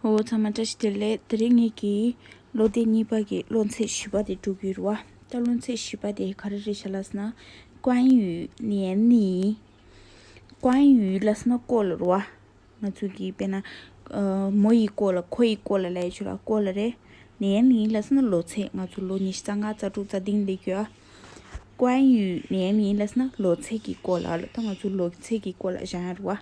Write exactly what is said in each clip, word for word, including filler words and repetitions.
ཨོ་ཚང་མ་བཀྲ་ཤིས་བདེ་ལེགས། དེ་རིང་ངེད་ཀྱིས་བློ་དེབ་གཉིས་པ་གི་བློ་ཚད་བཞི་པ་དེ་འགྲོ་གི་རེད་བ། ད་བློ་ཚད་བཞི་པ་དེ་ག་རེ་རེད་ཤག་ལབ་ན། 关于年龄། 关于ལབ་ན་སྐོར་ལ་རེད་བ། ང་ཚོ་གི་དཔེར་ན་ཨ་མོ་ཡི་སྐོར་ལ་ཁོ་ཡི་སྐོར་ལ་ལབ་ཡ་ཆོ་ལ་སྐོར་ལ་རེད། 年龄ལབ་ན་ལོ་ཚད། ང་ཚོ་ལོ་ཉི་ཤུ་རྩ་ལྔ་རྩ་དྲུག་རྩ་བདུན་ལབ་ཀྱི་ཡོད། 关于年龄ལབ་ན་ལོ་ཚད་ཀྱི་སྐོར་ལ་ལ། ད་ང་ཚོ་ལོ་ཚད་ཀྱི་སྐོར་ལ་སྦྱང་ཡ་རེད་བ།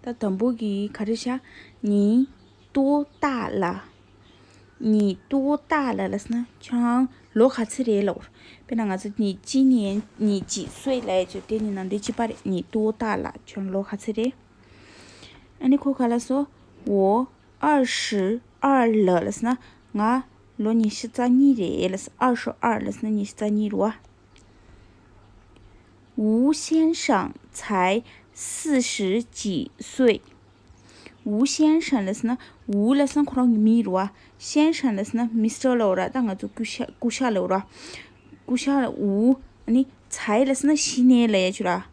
ད་དང་པོ་གི་ག་རེ་ཤག 你多大了། 你多大了ལབ་ན་ཁྱོད་ལོ་ག་ཚོད་རེད་ལབ། དཔེར་ན་ང་ཚོ་你今年你几岁ལབ་ཡ་ཆོ་དེ་ནི་ནང་དེ་གཅིག་པ་རེད། 你多大了། ཁྱོད་ལོ་ག་ཚོད་རེད། ཨ་ནི་ཁོ་ག་ལབ་སོང་། 我二十二了ལབ་ན་ང་ལོ་ཉི་ཤུ་རྩ་གཉིས་རེད་ལབ། 二十二ལབ་ན་ཉི་ཤུ་རྩ་གཉིས་རེད་བ། 吴先生才四十几岁། 吴先生ལབ་ན། 吴ལབ་ན་ཁོ་རང་གི་མིང་རེད་བ། 先生ལབ་ན་མི་སི་ཊར་ལབ་ར། ད་ང་ཚོ་སྐུ་ཞབས་སྐུ་ཞབས་ལབ་ར། སྐུ་ཞབས་ལ་吴། ཨ་ནི་才ལབ་ན་གཞི་ནས་ལབ་ཡ་ཆོ་ར།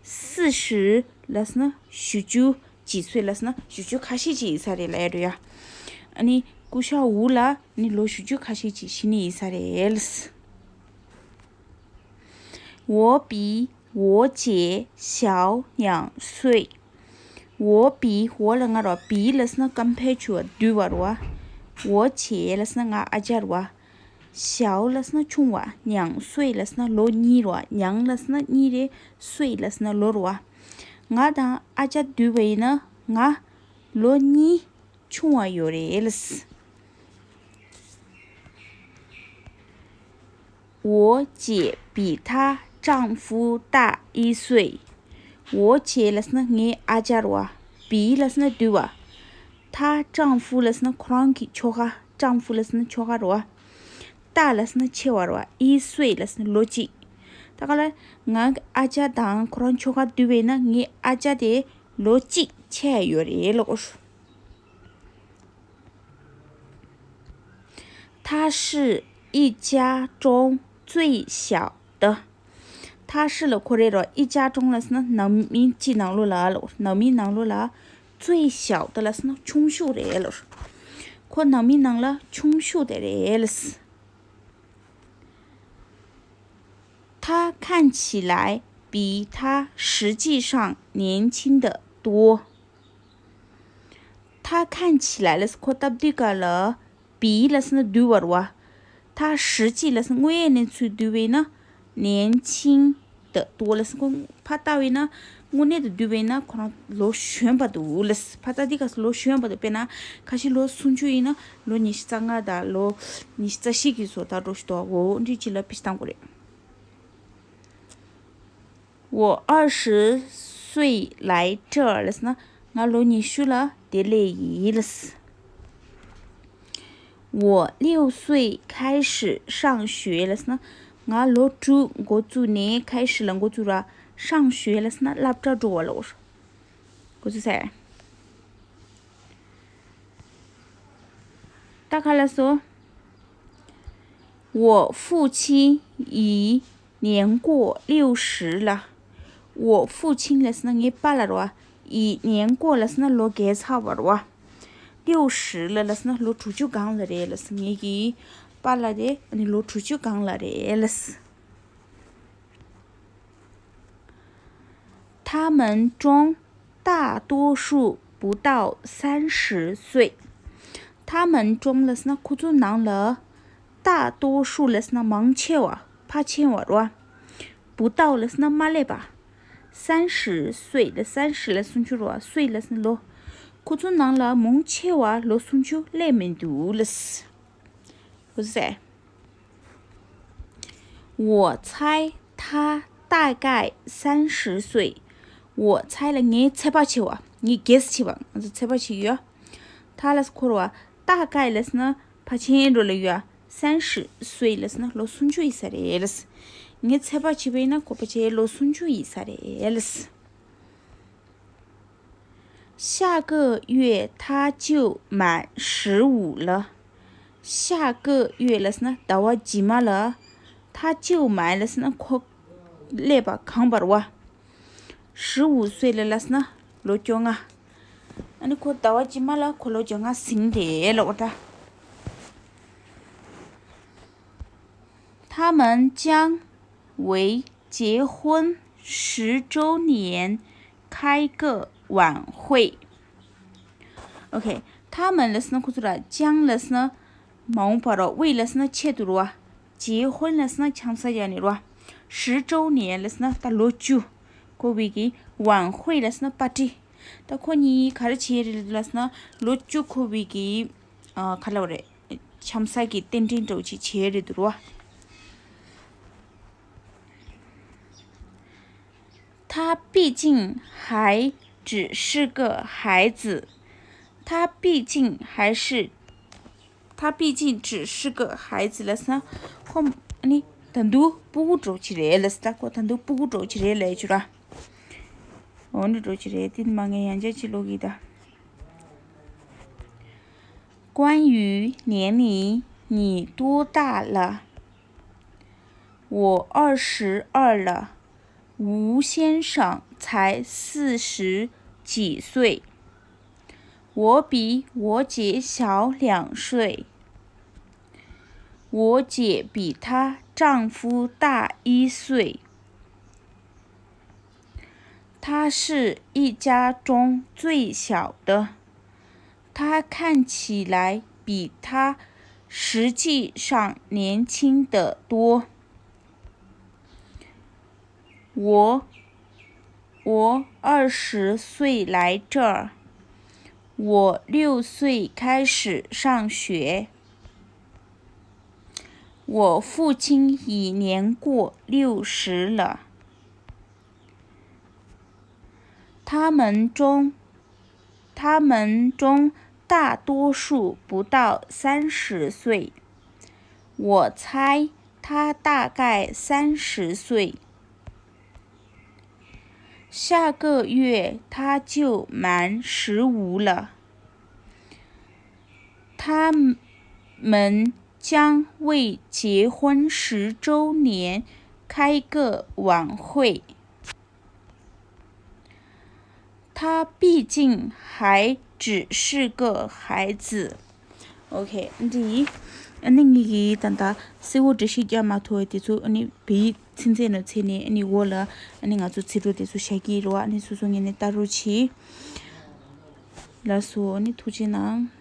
四十ལབ་ན་བཞི་བཅུ། 几岁ལབ་ན་བཞི་བཅུ་ཁ་ཤས་ཅིག་ཡིན་ས་རེད་ལབ་ཡ་རེད་ཡ། ཨ་ནི་སྐུ་ཞབས་吴ལ་ནི་ལོ་བཞི་བཅུ་ཁ་ཤས་ཅིག་གཞི་ནས་ཡིན་ས་རེད། 我比我姐小两岁། 我比我ལབ་ང་རེད་བ། 比ལབ་ན་compared to བ་བསྡུར་བ་རེད་བ། 我姐ལབ་ན་ང་ཨ་ཅག་རེད་བ། 小ལབ་ན་ཆུང་བ། 两岁ལབ་ན་ལོ་གཉིས་རེད་བ། 两ལབ་ན་གཉིས་རེད། 岁ལབ་ན་ལོ་རེད་བ། ང་དང་ཨ་ཅག་བསྡུར་བ་ཡིན་ན་ང་ལོ་གཉིས་ཆུང་བ་ཡོད་རེད། 我姐比她丈夫大一岁། 我姐ལབ་ན་ངའི་ཨ་ཅག་རེད་བ། 比ལབ་ན་བསྡུར་བ། 她丈夫ལབ་ན་ཁོ་རང་གི་ཁྱོ་ག 丈夫ལབ་ན་ཁྱོ་ག་རེད་བ། 大ལབ་ན་ཆེ་བ་རེད་བ། 一岁ལབ་ན་ལོ་གཅིག་ད་ག་ལ་ང་གི་ཨ་ཅག་དང་ཁོ་རང་ཁྱོ་ག་བསྡུར་བས་ན་ངའི་ཨ་ཅག་དེ་ལོ་གཅིག་ཆེ་ཡོད་རེད་ལབ། 她是一家中最小的། 她是ལ་ཁོ་རེད་རོ། 一家中ལབ་ན་ནང་མི་གཅིག་ནང་ལོགས་ལ་ལོ། ནང་མི་ནང་ལོགས་ལ། 最小的ལབ་ན་ཆུང་ཤོས་རེད་ལོ། ཁོ་ནང་མི་ནང་ལ་ཆུང་ཤོས་དེ་རེད་ལ། 她看起来比她实际上年轻得多། 她看起来ལབ་ཁོ་སྟབས་བདེ་ག་ལ། 比ལབ་ན་བསྡུར་བ་རེད་བ། 她实际ལབ་ན་དངོས་ཡོད་གནས་ཚུལ་བསྡུར་བས་ན། 年轻得多ལབ་ཁོ་ཕར་ལྟ་བས་ན་དངོས་གནས་དང་བསྡུར་བས་ན་ཁོ་རང་ལོ་གཞོན་པ་འདུག་ལབ། ཕར་ལྟ་དེ་ག་ལོ་གཞོན་པ་འདུག་དཔེར་ན་ཁ་ཤས་ལོ་སུམ་ཅུ་ཡིན་ན་ལོ་ཉི་ཤུ་རྩ་ལྔ་དང་ལོ་ཉི་ཤུ་རྩ་བཞི་གི་བཟོ་ལྟ་འགྲོ་ཞིག་འདུག་འོ་འདི་ཅི་ལ་ཕི་བཏང་དགོས་རེད། 我二十岁来这儿ལབ་ན་ང་ལོ་ཉི་ཤུ་ལ་དེ་སླེབས་ཡིན་ལབ། 我六岁开始上学ལབ་ན་ང་ལོ་དྲུག་འགོ་བཙུགས་ནས་开始ལ་འགོ་བཙུགས་ར། 上学ལབ་ན་སློབ་གྲྭ་འགྲོ་བ་ལ་འགོ་བཙུགས་ཟེར། 大概来说，我父亲已年过六十了。我父亲ལབ་ན་ངའི་པཱ་ལགས་རེད་བ། 已年过ལབ་ན་ལོ་བརྒལ་ཚར་བ་རེད་བ། 六十了ལབ་ན་ལོ་དྲུག་ཅུ་སྒང་ལ་རེད་ལབ། ངེད་ཀྱི་པཱ་ལགས་དེ་ཨ་ནི་ལོ་དྲུག་ཅུ་སྒང་ལ་རེད་ལབ། 他们中大多数不到三十岁。他们中ལབ་ན་ཁོ་ཚོ་ནང་ལ། 大多数ལབ་ན་མང་ཆེ་བ། ཕལ་ཆེ་བ་རེད་བ། 不到ལབ་ན་མ་སླེབས་པ། 三十岁ལ་三十ལ་སུམ་ཅུ་རེད་བ། 岁ལབ་ན་ལོ། ཁོ་ཚོ་ནང་ལ་མང་ཆེ་བ་ལོ་སུམ་ཅུ་སླེབས་མི་འདུག་ལབ། ཁོ་ཚོ་ཟེར། 我猜他大概三十岁。 我猜ལ་ངའི་ཚོད་དཔག་བྱས་པ། ངའི་གེ་སི་བྱས་པ། ང་ཚོ་ཚོད་དཔག་བྱེད་ཀྱི་ཡོད། 他ལ་འཁོར་བ། 大概ལབ་ན་ཕལ་ཆེར་འགྲོ་ལ་ཡོད། 三十岁ལབ་ན་ལོ་སུམ་ཅུ་ཡིན་ས་རེད་ལབ། ངའི་ཚོད་དཔག་བྱས་པ་ཡིན་ན་ཁོ་ཕལ་ཆེར་ལོ་སུམ་ཅུ་ཡིན་ས་རེད་ལབ། 下个月他就满十五了。 下个月ལབ་ན་ཟླ་བ་རྗེས་མ་ལ། 他就满ལབ་ན་ཁོ་སླེབས་པ་གང་བར་བ། 十五岁ལ་ལབ་ན་ལོ་བཅོ་ལྔ། ཨ་ནི་ཁོ་ཟླ་བ་རྗེས་མ་ལ་ཁོ་ལོ་བཅོ་ལྔ་ཟིན་རེད་ལབ་པ་འདྲ། 他们将为结婚十周年开个晚会。 OK，他们 ལབ་སོང་ན་ཁོ་ཚོ་ར། 将 ལབ་སོང་ན་མ་འོངས་པ་རོ། 为 ལབ་སོང་ན་ཆེད་དུ་རོ། 结婚 ལབ་སོང་ན་འཆམ་ས་རྒྱག་ནི་རོ། 十周年 ལབ་སོང་ན་ད་ལོ་བཅུ་འཁོར་བའི་གི། 晚会 ལབ་སོང་ན་པར་ཊི། ད་ཁོ་གཉིས་ག་རེ་བྱས་རེད་ལབ་སོང་ན་ལོ་བཅུ་འཁོར་བའི་གི། ཨ། ག་ལབ་རེད། འཆམ་ས་གི་རྟེན་འབྲེལ་འདྲ་བོ་ཅིག་བྱས་རེད་འདུག་རོ། 他毕竟还只是个孩子。他毕竟还是，他毕竟只是个孩子 ལབ་སོང་ན། ཁོ་ཨ་ནི་ད་དུང་སྤུ་གུ་འདྲ་བོ་ཅིག་རེད་ལབ་སོང་། ད་ཁོ་ད་དུང་སྤུ་གུ་འདྲ་བོ་ཅིག་རེད་ལབ་ཡོད་ར། འོ་འདྲ་འདྲ་བོ་ཅིག་རེད། དེ་མ་ངས་ཡང་བསྐྱར་ཅིག་ཀློག་གི་ད། 关于年龄，你多大了？我二十二了。吴先生才四十几岁。我比我姐小两岁。我姐比她丈夫大一岁。她是一家中最小的。她看起来比她实际上年轻得多。我，我二十岁来这儿，我六岁开始上学。我父亲已年过六十了。他们中，他们中大多数不到三十岁。我猜他大概三十岁。下个月他就满十五了。他们将为结婚十周年开个晚会。 他毕竟还只是个孩子。 OK། འདི་ཨ་ནི་ངེད་ཀྱིས་ད་ལྟ་གསལ་བོ་འགྲེལ་བཤད་རྒྱག་མ་ཐུབ་པ་དེ་ཚོ། ཨ་ནི་བོད་ཡིག་ཚིག་མཛོད་ནང་བཙལ་ནས། ཨ་ནི་འོག་ལ་ཨ་ནི་ང་ཚོ་ཚིག་གྲོགས་དེ་ཚོ་བཞག་གི་རེད་པ། ཨ་ནི་སོ་སོ་ངོས་ནས་ལྟ་རོགས་བྱེད། ལགས་སོ། ཨ་ནི་ཐུགས་རྗེ་གནང་།